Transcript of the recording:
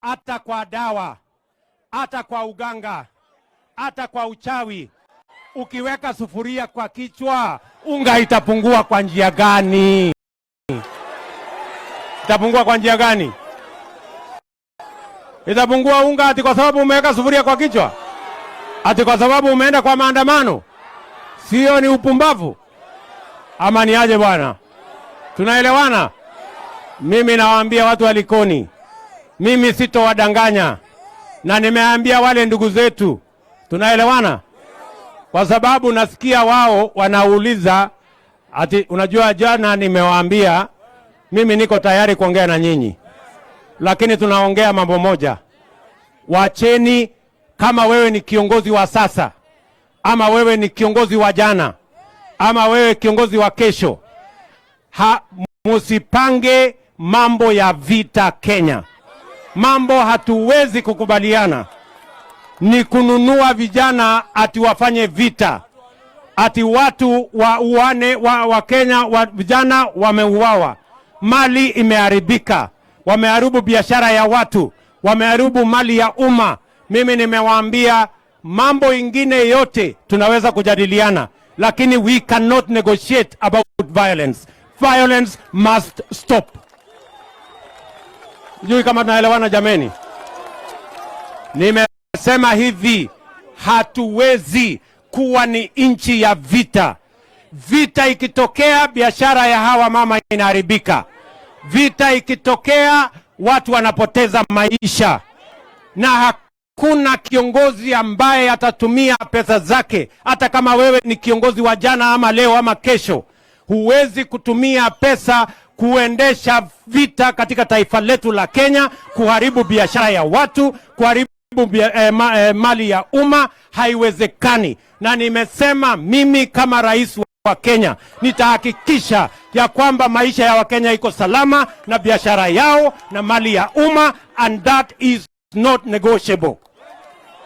Hata kwa dawa, hata kwa uganga, hata kwa uchawi, ukiweka sufuria kwa kichwa, unga itapungua kwa njia gani? Itapungua kwa njia gani? Itapungua unga ati kwa sababu umeweka sufuria kwa kichwa? Ati kwa sababu umeenda kwa maandamano? Sio ni upumbavu ama ni aje bwana? Tunaelewana? Mimi nawaambia watu wa Likoni, mimi sitowadanganya, na nimeambia wale ndugu zetu, tunaelewana? Kwa sababu nasikia wao wanauliza ati, unajua, jana nimewaambia mimi niko tayari kuongea na nyinyi, lakini tunaongea mambo moja. Wacheni, kama wewe ni kiongozi wa sasa ama wewe ni kiongozi wa jana ama wewe kiongozi wa kesho, musipange mambo ya vita Kenya. Mambo hatuwezi kukubaliana ni kununua vijana ati wafanye vita, ati watu wa uane wa Kenya wa vijana wameuawa, mali imeharibika, wameharibu biashara ya watu, wameharibu mali ya umma. Mimi nimewaambia mambo ingine yote tunaweza kujadiliana, lakini we cannot negotiate about violence. Violence must stop. Sijui kama tunaelewana jameni. Nimesema hivi, hatuwezi kuwa ni nchi ya vita. Vita ikitokea, biashara ya hawa mama inaharibika. Vita ikitokea, watu wanapoteza maisha, na hakuna kiongozi ambaye atatumia pesa zake, hata kama wewe ni kiongozi wa jana ama leo ama kesho, huwezi kutumia pesa kuendesha vita katika taifa letu la Kenya, kuharibu biashara ya watu, kuharibu mali ya umma, haiwezekani. Na nimesema mimi kama rais wa Kenya nitahakikisha ya kwamba maisha ya Wakenya iko salama na biashara yao na mali ya umma, and that is not negotiable.